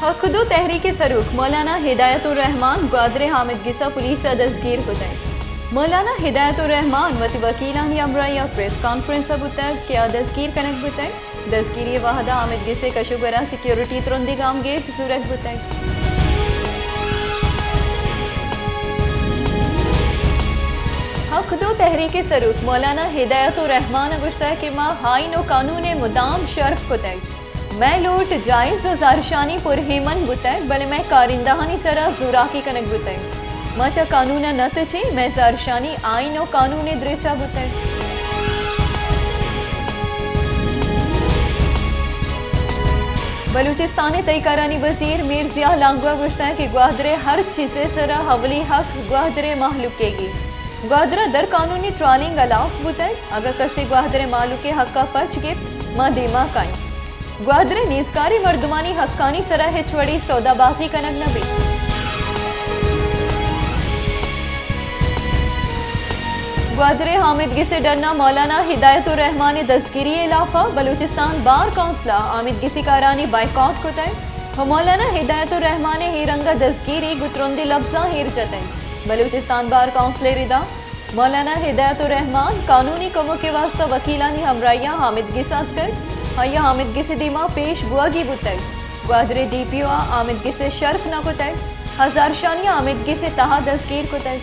حق دو تحریک ءِ سروک مولانا ہدایت الرحمان گوادر ءِ حامد گس ءَ پولیس ءَ دزگیر کتگ۔ مولانا ہدایت الرحمان وتی وکیلانی ہمراہی ءَ پریس کانفرنس ءَ بوتگ کہ آ دزگیر کنگ بوتگ۔ دزگیری ءِ وہد ءَ حامد گس ءِ کش ءُ گور ءَ سیکورٹی ءِ ترندیں گامگیج زورگ بوتگ۔ حق دو تحریک ءِ سروک مولانا ہدایت الرحمان ءَ گوشتگ کہ ما آئین ءُ قانون ءِ مدام شرپ کتگ۔ مئے لوٹ جائز ءُ زہرشانی پرایمن بوتگ، بلے مئے کارندہانی سرا زوراکی کنگ بوتگ۔ ما چہ قانون ءَ نہ تچیں، مئے زہرشانی آئین ءُ قانون ءِ دریچ ءَ بوتگ۔ بلوچستان ءِ تہی کارانی وزیر میر ضیاء لانگو ءَ گوشتگ کہ گوادر ءِ ہر چیز ءِ سرا اولی حق گوادر ءِ مہلوک ئیگ۔ گوادر ءَ در قانونی ٹرالنگ ہلاس بوتگ، اگاں کسے گوادر ءِ مہلوک ءِ حق ءَ پچ گپت، ما دیما کائیں۔ گوادر ءِ نیزگاریں مردمانی حقانی سرا ہچ وڑیں سودابازی کنگ نہ بیت۔ گوادر ءِ حامد گس ءِ ڈن ءَ مولانا ہدایت الرحمان ءِ دزگیری ءِ ہلاف ءَ بلوچستان بار کونسل ءَ آمدگسی کارانی بائیکاٹ کتگ ءُ مولانا ہدایت الرحمان ءِ اے رنگ ءَ دزگیری گوں ترندیں لبزاں ایر جتگ۔ بلوچستان بار کونسل ءِ ردا مولانا ہدایت الرحمان قانونی کمک ءِ واستہ وکیلانی ہمراہی ءَ حامد گس ءَ اتکگ۔ آئی ءَ حامد گس ءِ دیما پیش بوہگی بوتگ۔ گوادر ءِ ڈی پی او ءَ حامد گس ءِ شرپ نہ کتگ۔ ءُ زہرشانی ءَ حامد گس ءِ تہا دزگیر کتگ۔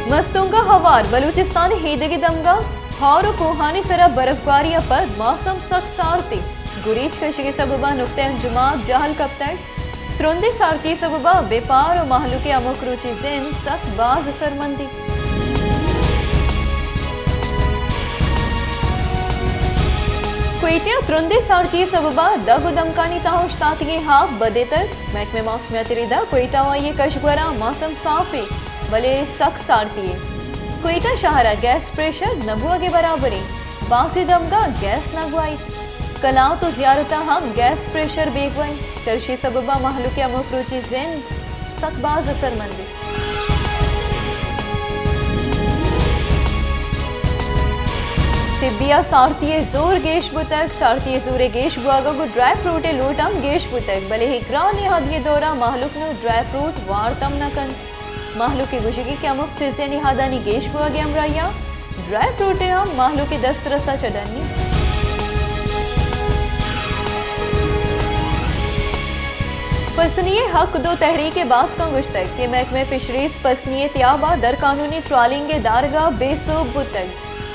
مستونگ ءَ ہوار بلوچستان ءِ ایدگہ دمگاں ہور ءُ کوہانی سرا برفگواری ءَ پد موسم سک سارتی۔ گریچ کشگ ءِ سبب ءَ نقطہ انجماک جہل کپتگ۔ ترندیں سارتی ءِ سبب ءَ بیپار ءُ مہلوک ءِ ہمک روچی زند سک باز اثرمندی۔ کوئٹہ ءَ ترندیں سارتی ءِ سبب ءَ دگ ءُ دمکانی تہا اوشتاتگیں آپ بدیتگ۔ محکمہ موسمیات ءِ ردا کوئٹہ ءُ آئی ءِ کش گوراں موسم ساف انت، بلے سک سارتی انت۔ کوئٹہ شہر ءَ گیس پریشر نہ بوہگ ءِ برابر انت۔ بازیں دمگاں گیس نہ گواہیت۔ کلات ءُ زیارت ءَ ہم گیس پریشر بیگواہ انت۔ چرشی ءِ سبب ءَ مہلوک ءِ ہمک روچی زند سک باز اثرمند انت۔ سبی ءَ سارتی ءِ زور گیش بوتگ۔ سارتی ءِ زور ءِ گیش بوہگ ءَ گوں ڈرائی فروٹ ءِ لوٹ ہم گیش بوتگ، بلے اے گرانیں ہدی ءِ دور ءَ مہلوک نوں ڈرائی فروٹ وارت ہم نہ کنت۔ مہلوک ءِ گوشگ انت کہ ہمک چیزے ءِ نہادانی گیش بوہگ ءِ ہمراہی ءَ ڈرائی فروٹ ءِ ہم مہلوک ءِ دسترس ءَ چہ ڈنی۔ پسنی ءِ حق دو تحریک ءِ باسکاں گوشتگ کہ محکمہ فشریز پسنی ءِ تیاب ءَ درقانونی ٹرالنگ ءِ دارگ ءَ بے سوب بوتگ۔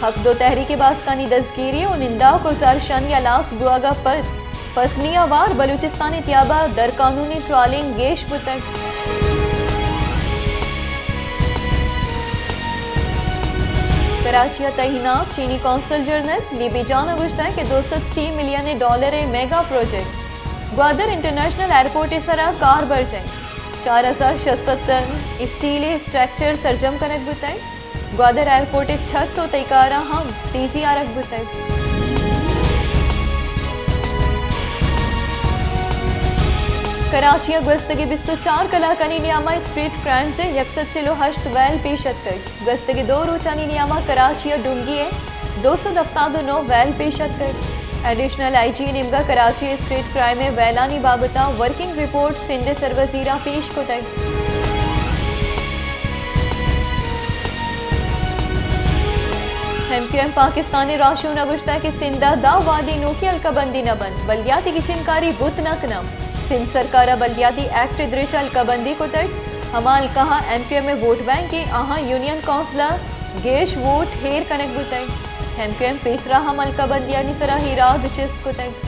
حق دو تحریک ءِ باسکانی دزگیری ءُ ننداک ءُ زہرشانی ہلاس بوہگ ءَ پد پسنی ءَ ہوار بلوچستان ءِ تیاب ءَ درقانونی ٹرالنگ گیش بوتگ۔ کراچی ءَ تعینات چینی قونصل جنرل لیبی جان ءَ گوشتگ کہ دو سد سی ملین ڈالر ءِ mega project Gwadar international airport ءِ سرا کار برجاہ انت۔ چار ہزار شش سد ٹن اسٹیل ءِ اسٹرکچر سرجم کنگ بوتگ۔ گوادر ایئرپورٹ ءِ چھت ءُ تہی کاراں ہم تیزی آرگ بوتگ۔ کراچی ءَ گوستگیں بیست ءُ چار کلاکانی نیام ءَ اسٹریٹ کرائمز ءِ یک سد چل ءُ ہشت ویل پیش اتکگ۔ گوستگیں دو روچانی نیام ءَ کراچی ءَ ڈونگی ءِ دو سد ہفتاد ءُ نو ویل پیش اتکگ۔ ایڈیشنل آئی جی ءِ نیمگ ءَ کراچی ءِ اسٹریٹ کرائم ءِ ویلانی بابت ءَ ورکنگ رپورٹ سندھ ءِ سروزیر ءَ پیش کتگ۔ ایم کیو ایم پاکستان ءِ راہشون ءَ گوشتگ کہ سندھ ءَ داں وہدی نوکیں حلقہ بندی نہ بنت، بلدیاتی گچینکاری بوت نہ کناں۔ سندھ سرکار ءَ بلدیاتی ایکٹ ءِ دریچ ءَ حلقہ بندی کتگ۔ ہما حلقہاں ایم کیو ایم ءِ ووٹ بینک ایں، آہاں یونین کونسل ءَ گیش ووٹ ہیر کنگ بوتگ۔ ایم کیو ایم پیسرا ہم حلقہ بندیانی سرا ایراد چست کتگ۔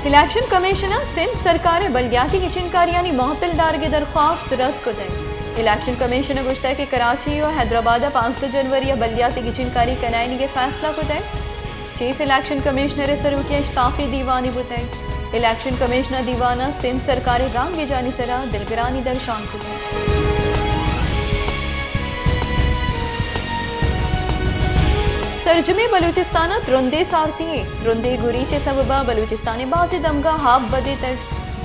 الیکشن کمیشن ءَ سندھ سرکار ءِ بلدیاتی گچینکاریانی معطل دارگ ءِ درخواست رد کتگ۔ الیکشن کمیشن ءَ گوشتگ کہ کراچی ءُ حیدرآباد ءَ پانزدہ جنوری ءَ بلدیاتی گچینکاری کنائینگ ءِ فیصلہ کتگ۔ چیف الیکشن کمیشنر ءِ سروکی ءَ اشتافی دیوانے بوتگ۔ الیکشن کمیشن ءَ دیوان ءَ سندھ سرکار ءِ گامگیجانی سرا دلگرانی درشان کتگ۔ سرجمیں بلوچستان ءَ ترندیں سارتی ایں۔ ترندیں گریچ ءِ سبب ءَ بلوچستان ءِ بازیں دمگاں آپ بدیتگ۔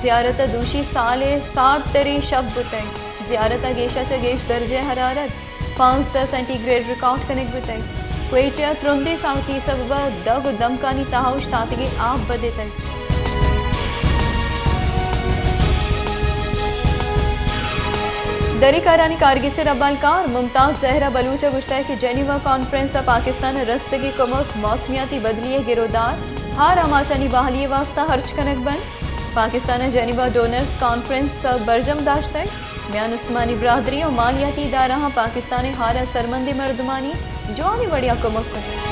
زیارت ءَ دوشی سال ءِ سارتریں شپ بوتگ۔ زیارت ءَ گیش ءَ چہ گیش درجہ حرارت پانزدہ سینٹی گریڈ ریکارڈ کنگ بوتگ۔ کوئٹہ ءَ ترندیں سارتی سبب ءَ دگ ءُ دمکانی تہا اوشتاتگیں آپ بدیتگ۔ دری کارانی کارگس ءِ ربالکار ممتاز زہرا بلوچ ءَ گوشتگ کہ جنیوا کانفرنس ءَ پاکستان ءَ رستگیں کمک موسمیاتی بدلی ءِ گرودار، ہار آماچانی بحالی ءِ واستہ ہرچ کنگ بنت۔ پاکستان ءَ جنیوا ڈونرز کانفرنس ءَ برجم داشتگ۔ میان استمانی برادری ءُ مالیاتی ادارہاں پاکستان ءِ ہار ءَ سرمندیں مردمانی جوانیں وڑے ءَ کمک کتگ۔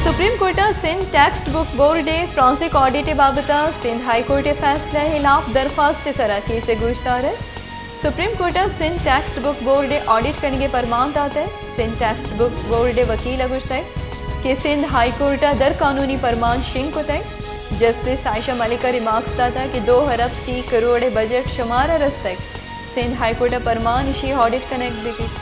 سپریم کورٹ ءَ سندھ ٹیکسٹ بک بورڈ ءِ فرانزک آڈٹ ءِ بابت ءَ سندھ ہائی کورٹ ءِ فیصلہ ءِ ہلاپ درخواست ءِ سرا کیس ءِ گوشدارگ۔ سپریم کورٹ ءَ سندھ ٹیکسٹ بک بورڈ ءِ آڈٹ کنگ ءِ پرمان داتگ۔ سندھ ٹیکسٹ بک بورڈ ءِ وکیل ءَ گوشتگ کہ سندھ ہائی کورٹ ءَ در قانونی پرمان شنگ کتگ۔ جسٹس عائشہ ملک ءَ ریمارکس داتگ کہ دو ارب سی کروڑ ءِ بجٹ شمار ءَ رستگ۔ سندھ ہائی کورٹ ءَ پرمان ایشی ءِ آڈٹ کنگ بہ بیت۔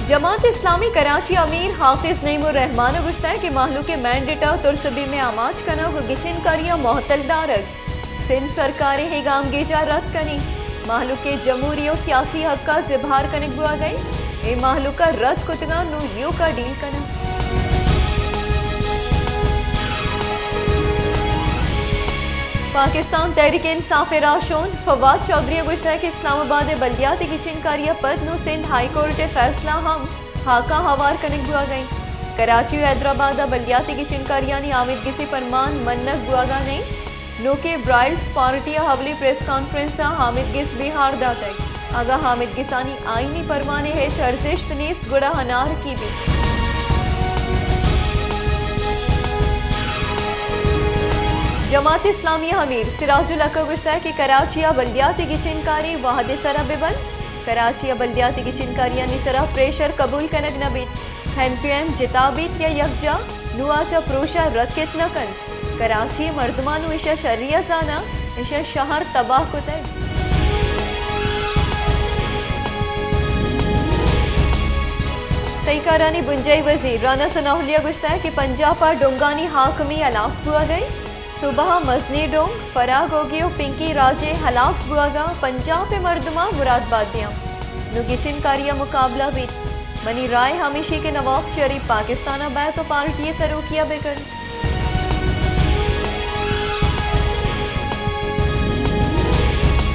جماعت اسلامی کراچی ءِ امیر حافظ نعیم الرحمان ءَ گوشتگ کہ مہلوک ءِ مینڈیٹ ءَ ترس ءُ بیم ءِ آماچ کنگ ءُ گچین کاری ءَ مہتل دارگ سندھ سرکار ءِ اے گامگیج ءَ رد کنی۔ مہلوک ءِ جمہوری ءُ سیاسی حق ءَ زبہر کنگ بوگ ءَ اِنت۔ اے مہلوک ءَ رد کتگ ءَ نوں ایوک ءَ ڈیل کناں۔ پاکستان تحریک انصاف ءِ راہشون فواد چوہدری ءَ گوشتگ کہ اسلام آباد ءِ بلدیاتی گچین کاری ءَ پد نوں سندھ ہائی کورٹ ءِ فیصلہ ہم ہاکاں ہوار کنگ بوگ ءَ اِنت۔ کراچی ءُ حیدرآباد ءَ بلدیاتی گچین کاریانی آمیدگسی پرمان منگ بوگ ءَ نہ اِنت۔ نوکیں برائلز پارٹی ءَ اولی پریس کانفرنس ءَ آمیدگس بے ہار داتگ۔ اگاں آمیدگسانی آئینی پرمان ءِ ہچ ارزشت نیست، گڑا انارکی بیت۔ جماعت اسلامی ءِ امیر سراج الحق ءَ گوشتگ کہ کراچی ءَ بلدیاتی گچین کاری وہد ءِ سرا بہ بنت۔ کراچی ءَ بلدیاتی گچین کاریانی سرا پریشر قبول کنگ نہ بیت۔ ایم کیو ایم جتا بیت یا یکجا، نوں آ چہ پروش ءَ رکت نہ کنت۔ کراچی ءِ مردماں نوں ایشاں شری ءَ زاناں، ایشاں شہر تباہ کتگ۔ تئی کارانی بنجاہی وزیر رانا ثناء اللہ ءَ گوشتگ کہ پنجاب ءَ ڈونگانی حاکمی ہلاس بوگ ءَ اِنت۔ صوبہ ءِ مزنیں ڈونگ، فرا گوگی ءُ پنکی راج ءِ ہلاس بوگ ءَ پنجاب ءِ مردماں مراد بات دیاں۔ نوں گچین کاری ءَ مقابلہ بیت۔ منی رائے ہمیشی کہ نواز شریف پاکستان ءَ بئیت ءُ پارٹی ءِ سروکی ءَ بہ کنت۔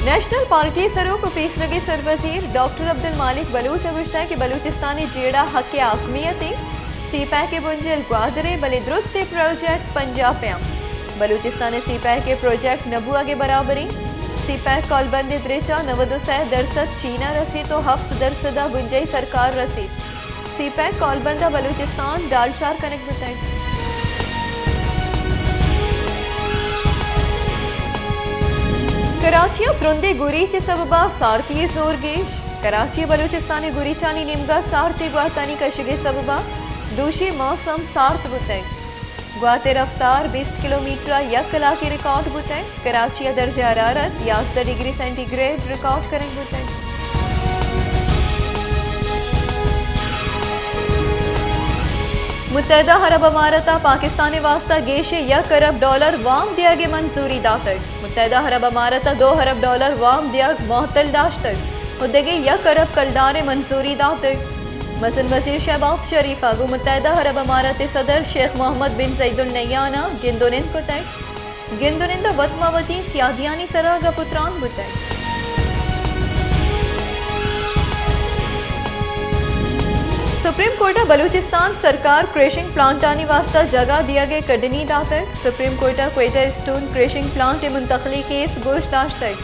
نیشنل پارٹی ءِ سروک ءُ پیسرگیں سروزیر ڈاکٹر عبدالمالک بلوچ ءَ گوشتگ کہ بلوچستان ءِ جیڑہ حق ءِ حاکمیت اِنت۔ سی پیک ءِ بنجل گوادر ءِ، بلے درستیں پروجیکٹ پنجاب ءَ اَنت۔ بلوچستان ءِ سی پیک ءِ پروجیکٹ نہ بوگ ءِ برابر اِنت۔ سی پیک کالبند ءِ درچ ءَ نود ءُ سئے درسد چین ءَ رسیت ءُ ہفت درسد ءَ بنجاہی سرکار رسیت۔ سی پیک کالبند ءَ بلوچستان ڈالچار کنگ بوتگ۔ کراچی ءَ ترندیں گوریچ ءِ سبب ءَ سارتی ءِ زور گیش۔ کراچی ءَ بلوچستان ءِ گوریچانی نیمگ ءَ سارتی گواتانی کشگ ءِ سبب ءَ دوشی موسم سارت بوتگ۔ گوات ءِ رفتار بیست کلومیٹر ءَ یک کلاکے ریکارڈ بوتگ۔ کراچی ءَ درجہ حرارت یازدہ ڈگری سینٹی گریڈ ریکارڈ کنگ بوتگ۔ متحدہ عرب امارات ءَ پاکستان ءِ واستہ گیش ءَ یک ارب ڈالر وام دیگ ءِ منظوری داتگ۔ متحدہ عرب امارات ءَ دو ارب ڈالر وام دیگ معطل داشتگ ءُ دگہ یک ارب کلدار ءِ منظوری داتگ۔ مزن وزیر شہباز شریف ءَ گوں متحدہ عرب امارات ءِ صدر شیخ محمد بن زید النہیان ءَ گند ءُ نند کتگ۔ گند ءُ نند ءَ وت ماں وتی سیادیانی سرا گپ ءُ تران بوتگ۔ سپریم کورٹ ءَ بلوچستان سرکار کریشنگ پلانٹانی واستہ جاگہ دیگ ءِ کڈنی داتگ۔ سپریم کورٹ ءَ کوئٹہ اسٹون کریشنگ پلانٹ ءِ منتقلی کیس گوش داشتگ۔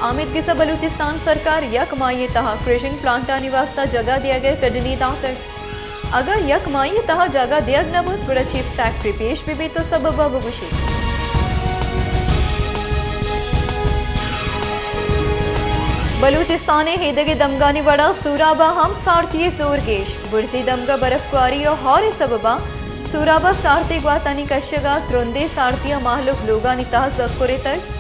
آمیدگس ءَ بلوچستان سرکار یک ماہی ءِ تہا کریشنگ پلانٹانی واستہ جاگہ دیگ ءِ کڈنی داتگ۔ اگاں یک ماہی ءِ تہا جاگہ دیگ نہ بوت، گڑا چیف سیکرٹری پیش بہ بیت ءُ سبب ءَ بگوشیت۔ بلوچستان ءِ ایدگہ دمگانی وڑا سوراب ءَ ہم سارتی ءِ زور گیش۔ برزی دمگ ءَ برف کواری ءُ ہور ءِ سبب ءَ سوراب ءَ سارتی گواتانی کشگ ءَ ترندیں سارتی ءَ مہلوک لوگانی تہا زکریتگ۔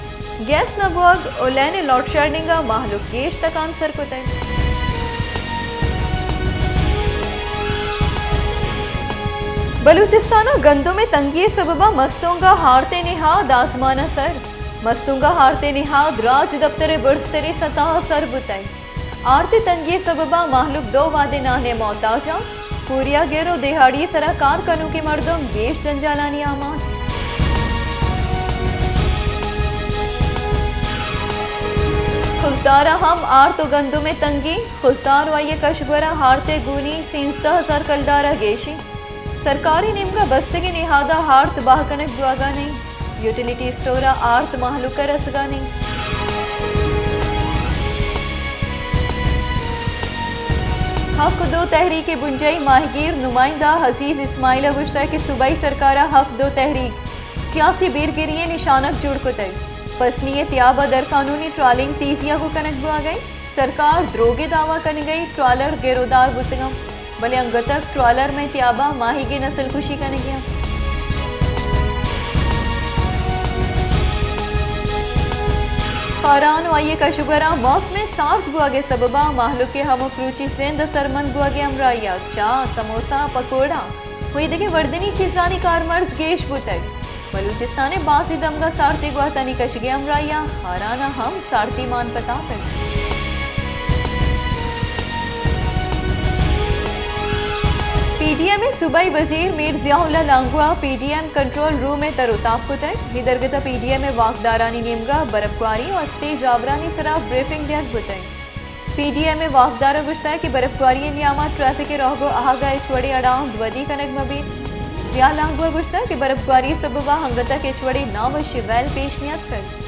گیس نہ بوگ ءُ لین ءِ لوڈشیڈنگ ءَ مہلوک گیش تکانسر کتگ۔ بلوچستان ءَ گندم ءِ تنگی ءِ سبب ءَ مستونگ ءَ آرت ءِ نہاد آزمان ءَ سر۔ مستونگ ءَ آرت ءِ نہاد راج دپتر ءِ برزتریں سطح ءَ سر بوتگ۔ آرت ءِ تنگی ءِ سبب ءَ مہلوک دو وہدے نان ءِ محتاج اَنت۔ کوریا گر ءُ دیہاڑی ءِ سرا کار کنوکیں مردم گیش جنجالانی آماچ۔ خضدار ءَ ہم آرت ءُ گندم ءِ تنگی۔ خضدار ءُ آئی ءِ کشگور ءَ آرت ءِ گونی سینزدہ ہزار کلدار ءَ گیشی۔ سرکار ءِ نیمگ ءَ بستگیں نہاد ءَ آرت بہا کنگ بوہگ ءَ نہ اِنت۔ یوٹیلیٹی اسٹور ءَ آرت مہلوک ءَ رسگ ءَ نہ اِنت۔ حق دو تحریک ءِ بنجاہی ماہیگیر نمائندہ عزیز اسماعیل ءَ گوشتگ کہ صوبائی سرکار ءَ حق دو تحریک سیاسی بیرگری ءِ نشانگ جوڑ کتگ۔ پسنی ءِ تیاب ءَ درقانونی ٹرالنگ تیزی ءَ گوں کنگ بوہگ ءَ اِنت۔ سرکار دروگ ءِ دعوی کنگ ءَ اِنت، ٹرالر گر ءُ دار بوتگ اَنت، بلے انگت تک ٹرالر مئے تیاب ءَ ماہیگیں نسل کشی کنگ ءَ اَنت۔ خاران ءُ آئی ءِ کشگوراں موسم ءِ سارت بوہگ ءِ سبب ءَ مہلوک ءِ ہمک روچی زند ءِ سرمند بوہگ ءِ ہمراہی ءَ چاہ، سموسہ، پکوڑا ءُ ایدگہ وردنی چیزانی کارمرز گیش بوتگ۔ بلوچستان ءِ بازیں دمگ ءَ سارتی گواتانی کشگ ءِ ہمراہی ءَ خاران ءَ ہم سارتی مان پتاتگ۔ پی ڈی ایم ءِ صوبائی وزیر میر ضیاء اللہ لانگو ءَ P D M control room ءِ تر ءُ تاب کتگ۔ اے درگت ءَ پی ڈی ایم ءِ واکدارانی نیمگ ءَ برپگواری ءُ اسٹیج آورانی سرا بریفنگ دیگ بوتگ۔ پی ڈی ایم ءِ واکدار ءَ گوشتگ کہ برپگواری ءِ نیام ءَ ٹریفک ءِ روگ ءُ آہگ ءَ ہچ وڑیں اڑاند ودی کنگ مہ بیت۔ ضیاء لانگو ءَ گوشتگ کہ برپگواری ءِ سبب ءَ انگت ءَ کہ ہچ وڑیں ناوشیں ویل پیش نیاتکگ۔